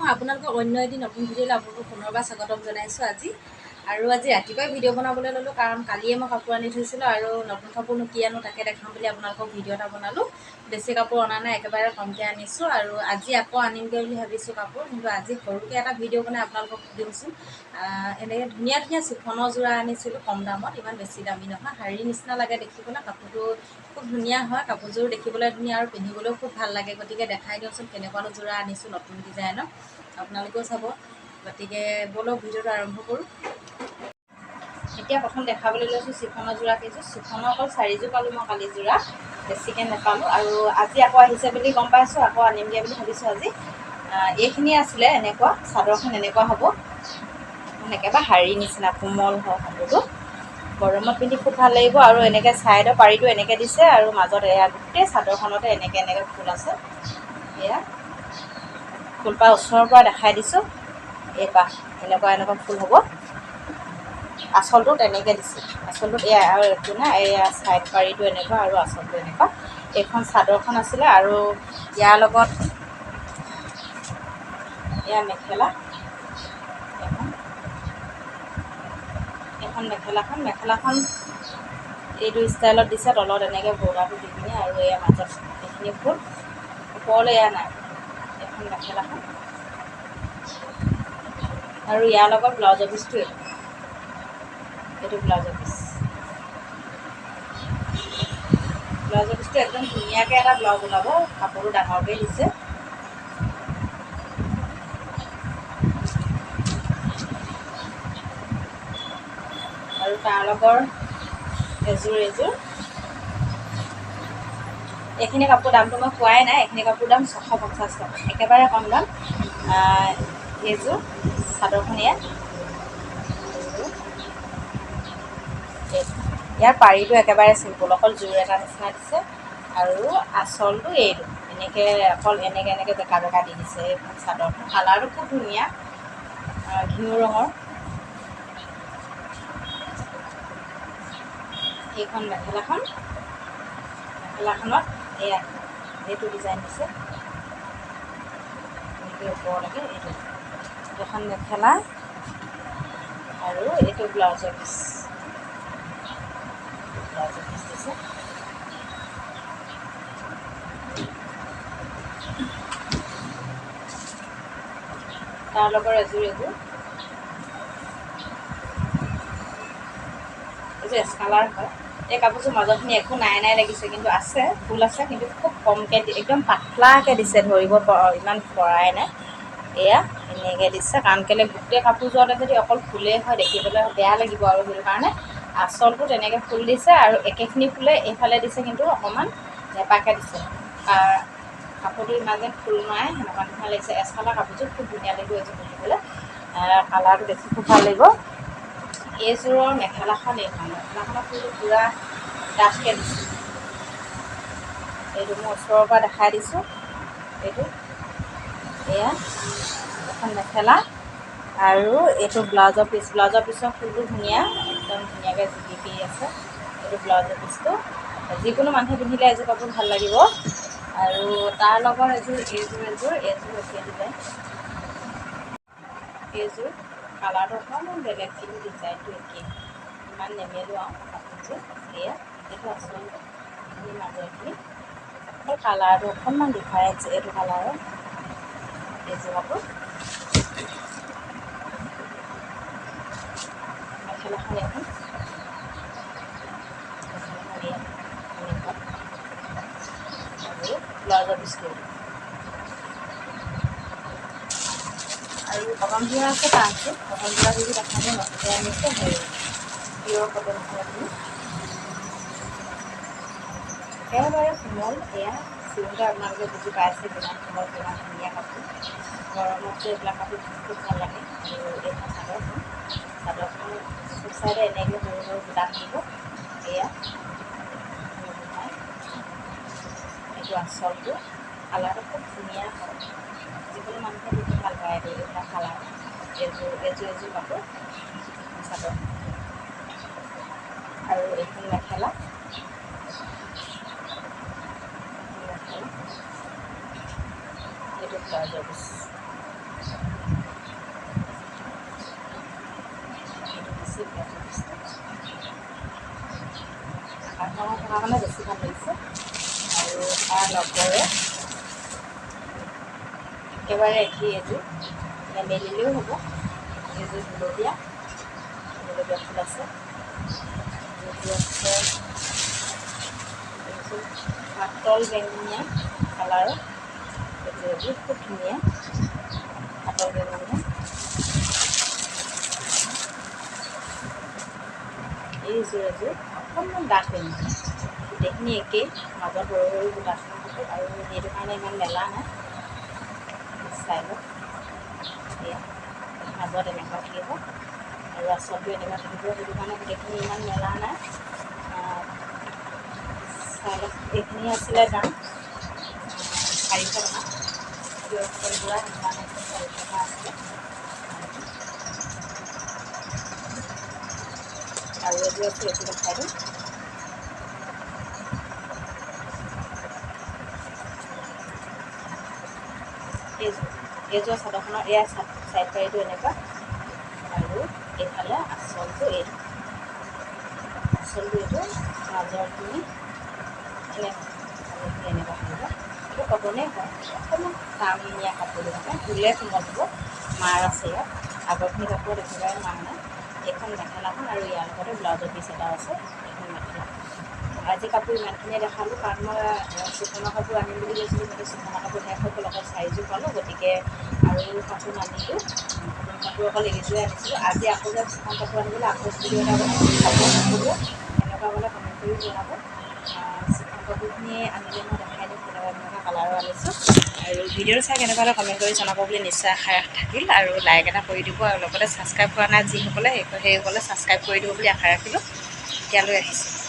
মই আপোনালোকক অন্য এটি নতুন ভিডিঅ'লৈ আপোনালোকক পুনৰবাৰ স্বাগতম জনাইছোঁ। আজি আৰু আজি ৰাতিপুৱাই ভিডিঅ' বনাবলৈ ল'লোঁ, কাৰণ কালিয়ে মই কাপোৰ আনি থৈছিলোঁ আৰু নতুন কাপোৰনো কি আনো তাকে দেখাম বুলি আপোনালোকক ভিডিঅ' এটা বনালোঁ। বেছি কাপোৰ অনা নাই, একেবাৰে কমকৈ আনিছোঁ আৰু আজি আকৌ আনিমগৈ বুলি ভাবিছোঁ কাপোৰ। কিন্তু আজি সৰুকৈ এটা ভিডিঅ' বনাই আপোনালোকক দিওঁচোন। এনেকৈ ধুনীয়া ধুনীয়া চিফনৰ যোৰা আনিছিলোঁ কম দামত, ইমান বেছি দামী নহয়, শাৰীৰ নিচিনা লাগে দেখিবলৈ। কাপোৰটো খুব ধুনীয়া হয়, কাপোৰযোৰ দেখিবলৈ ধুনীয়া আৰু পিন্ধিবলৈও খুব ভাল লাগে। গতিকে দেখাই দিওঁচোন কেনেকুৱানো যোৰা আনিছোঁ নতুন ডিজাইনৰ, আপোনালোকেও চাব। গতিকে ব'লক ভিডিঅ'টো আৰম্ভ কৰোঁ। এতিয়া প্ৰথম দেখাবলৈ লৈছোঁ চিফনৰ যোৰা কেইযোৰ। চিফনৰ অকল চাৰিযোৰ পালোঁ মই কালি যোৰা, বেছিকৈ নাপালোঁ। আৰু আজি আকৌ আহিছে বুলি গম পাইছোঁ, আকৌ আনিমগৈ বুলি ভাবিছোঁ আজি। এইখিনিয়ে আছিলে, এনেকুৱা চাদৰখন এনেকুৱা হ'ব, একেবাৰে শাৰীৰ নিচিনা কোমল হয় কাপোৰটো, গৰমত পিন্ধি খুব ভাল লাগিব। আৰু এনেকৈ ছাইডৰ পাৰিটো এনেকৈ দিছে আৰু মাজত এয়া গোটেই চাদৰখনতে এনেকৈ এনেকৈ ফুল আছে। এয়া ফুলপাহ ওচৰৰ পৰা দেখাই দিছোঁ, এইপাহ এনেকুৱা এনেকুৱা ফুল হ'ব। আচলটো তেনেকৈ দিছে, আচলটোত এয়া আৰু একো নাই, এয়া ছাইড পাৰিটো এনেকুৱা আৰু আচলটো এনেকুৱা। এইখন চাদৰখন আছিলে আৰু ইয়াৰ লগত এয়া মেখেলা, এখন মেখেলাখন এইটো ষ্টাইলত দিছে, তলত এনেকৈ বৰ্ডাৰটো দি পিনে আৰু এয়া মাজত এইখিনি ফুল, ওপৰলৈ এয়া নাই। এখন মেখেলাখন আৰু ইয়াৰ লগত ব্লাউজৰ পিচটো এইটো, এইটো ব্লাউজৰ পিচ। ব্লাউজৰ পিচটো একদম ধুনীয়াকৈ এটা ব্লাউজ ওলাব, কাপোৰটো ডাঙৰকৈ দিছে। আৰু তাৰ লগৰ এযোৰ এযোৰ এইখিনি কাপোৰ দামটো মই কোৱাই নাই। এইখিনি কাপোৰ দাম 650 টকা, একেবাৰে কম দাম। এইযোৰ চাদৰখন ইয়াত, ইয়াৰ পাৰিটো একেবাৰে চিম্পুল, অকল জোৰ এটা নিচিনা দিছে। আৰু আচলটো এইটো এনেকৈ অকল এনেকৈ এনেকৈ বেকা বেকা দি দিছে। এইখন চাদৰখন কালাৰটো খুব ধুনীয়া, ঘিউ ৰঙৰ। এইখন মেখেলাখন, মেখেলাখনত এয়া এইটো ডিজাইন দিছে, এনেকৈ ওপৰলৈকে এইটো এখন মেখেলা আৰু এইটো ব্লাউজৰ পিচ, ব্লাউজৰ পিচ দিছে। তাৰ লগৰ এযোৰ এযোৰ এযোৰ এছ কালাৰ হয়। এই কাপোৰযোৰ মাজৰখিনি একো নাই নাই লাগিছে, কিন্তু আছে ফুল আছে, কিন্তু খুব কমকৈ একদম পাতলাকৈ দিছে, ধৰিব ইমান পৰাই নাই। এয়া এনেকৈ দিছে, কাৰণ কেলৈ গোটেই কাপোৰযোৰতে যদি অকল ফুলেই হয় দেখিবলৈ বেয়া লাগিব, আৰু সেইটো কাৰণে আচলটো তেনেকৈ ফুল দিছে। আৰু একেখিনি ফুলে এইফালে দিছে, কিন্তু অকণমান জেপাকৈ দিছে। কাপোৰটো ইমান যেন ফুল নাই সেনেকুৱা নিচিনা লাগিছে। এছ কালাৰ কাপোৰযোৰ খুব ধুনীয়া লাগিব এইযোৰ পিন্ধিবলৈ, কালাৰটো দেখি খুব ভাল লাগিব। এইযোৰৰ মেখেলাখন, এইখন মেখেলাখনৰ ফুলটো পূৰা ডাঠকৈ দিছে। এইটো মই ওচৰৰ পৰা দেখাই দিছোঁ। এইটো এয়া এখন মেখেলা আৰু এইটো ব্লাউজৰ পিচ। ব্লাউজৰ পিচৰ ফুলটো ধুনীয়া, একদম ধুনীয়াকৈ জিলিকি আছে। এইটো ব্লাউজৰ পিচটো যিকোনো মানুহে পিন্ধিলে এযোৰ কাপোৰ ভাল লাগিব। আৰু তাৰ লগত এযোৰ এইযোৰ এযোৰ এইযোৰ একে ডিজাইন। এইযোৰ কালাৰটো অকণমান বেলেগ, কিন্তু ডিজাইনটো একেই, ইমান নেমেলোঁ আৰু কাপোৰযোৰ। এয়া এইটো আচলতে এইখিনি মাজৰখিনি অকল কালাৰটো অকণমান ডিফাৰেঞ্চ, এইটো কালাৰৰ এইযোৰ কাপোৰ। মেখেলাখন এখন, মেখেলাখন এয়া এনেকুৱা আৰু ব্লাউজৰ পিচটো। আৰু কটন যোৰা আছে 5যোৰ। কটন যোৰা যদি দেখাই দিওঁ, নতুনকৈ আনিছে, হেৰি পিয়ৰ কটন যোৰাখিনি একেবাৰে কোমল। এয়া চিলোঁতে আপোনালোকে বুজি পাইছে কিমান কোমল, কিমান ধুনীয়া কাপোৰ। গৰমত যে এইবিলাক কাপোৰ খুব ভাল লাগে। আৰু এইখন চাদৰখন, চাদৰখন চব চাইডে এনেকৈ সৰু সৰু বুটা থাকিব। এয়া এইটো আচলটো, কালাৰটো খুব ধুনীয়া হয়, যিকোনো মানুহে পিন্ধি ভাল পায় এইটো এইবিলাক কালাৰ। এইযোৰ এযোৰ এযোৰ কাপোৰ চাদৰ। আৰু এইখন মেখেলা, এইটো ব্লাউজৰ পিচ। নপৰে। একেবাৰে একেই এযোৰ, নেমেলিলেও হ'ব। এইযোৰ গুলপীয়া, গুলপীয়া ফুল আছে। এইযোৰ আছে এইযোৰ পাতল বেঙুনীয়া কালাৰৰ, এইযোৰ এযোৰ খুব ধুনীয়া পাতল বেঙুনীয়া। এইযোৰ এযোৰ অকণমান ডাঠ বেঙুনীয়া। গোটেইখিনি একেই, মাজত সৰু সৰু বুটা থাকে আৰু সেইটো কাৰণে ইমান মেলা নাই। চাই লওক, এয়া মাজত এনেকুৱা থাকিব আৰু আচলটো এনেকুৱা থাকিব, সেইটো কাৰণে গোটেইখিনি ইমান মেলা নাই। চাই লওক, এইখিনি আছিলে দাম 400 টকা। পিয়ৰ কটন যোৰা সেইটো কাৰণে 400 টকা আছিলে। আৰু এযোৰ আছে, এইটো দেখাই দিওঁ। এইযোৰ, এইযোৰ চাদৰখনৰ এয়া চাইড পাৰিটো এনেকুৱা আৰু এইফালে আচলটো এইটো, আচলটো এইটো, মাজৰখিনি এনেকুৱা, মাজৰখিনি এনেকুৱা থাকিব। এইটো কটনেই হয়, অকণমান টাননীয়া কাপোৰটো, মানে ধুলে কোমল হ'ব। মাৰ আছে ইয়াত, আগৰখিনি কাপোৰত একেবাৰে মাৰ নাই। এইখন মেখেলাখন আৰু ইয়াৰ লগতে ব্লাউজৰ পিচ এটাও আছে। এইখন মেখেলা। আজি কাপোৰ ইমানখিনিয়ে দেখালোঁ, কাৰণ মই চিফনৰ কাপোৰ আনিম বুলি কৈছিলোঁ, কিন্তু চিফনৰ কাপোৰ শেষ হৈ গ'ল, অকল 4যোৰ পালোঁ, গতিকে আৰু কাপোৰ নানিলোঁ। কটন কাপোৰ অকল এইযোৰে আনিছিলোঁ। আজি আকৌ যাম চিফন কাপোৰ আনিবলৈ, আকৌ ভিডিঅ' এটা বনাম। চাব নক'ব, কেনেকুৱা পালে কমেণ্ট কৰি জনাব। চিফন কাপোৰখিনি আনিলে মই দেখাই দিম কেনেকুৱা কেনেকুৱা কালাৰৰ আনিছোঁ। আৰু ভিডিঅ'টো চাই কেনেকুৱা হ'লে কমেণ্ট কৰি জনাব বুলি নিশ্চয় আশা থাকিল। আৰু লাইক এটা কৰি দিব আৰু লগতে ছাবস্ক্ৰাইব কৰা নাই যিসকলে, সেইসকলে ছাবস্ক্ৰাইব কৰি দিব বুলি আশা ৰাখিলোঁ। এতিয়ালৈ আহিছোঁ।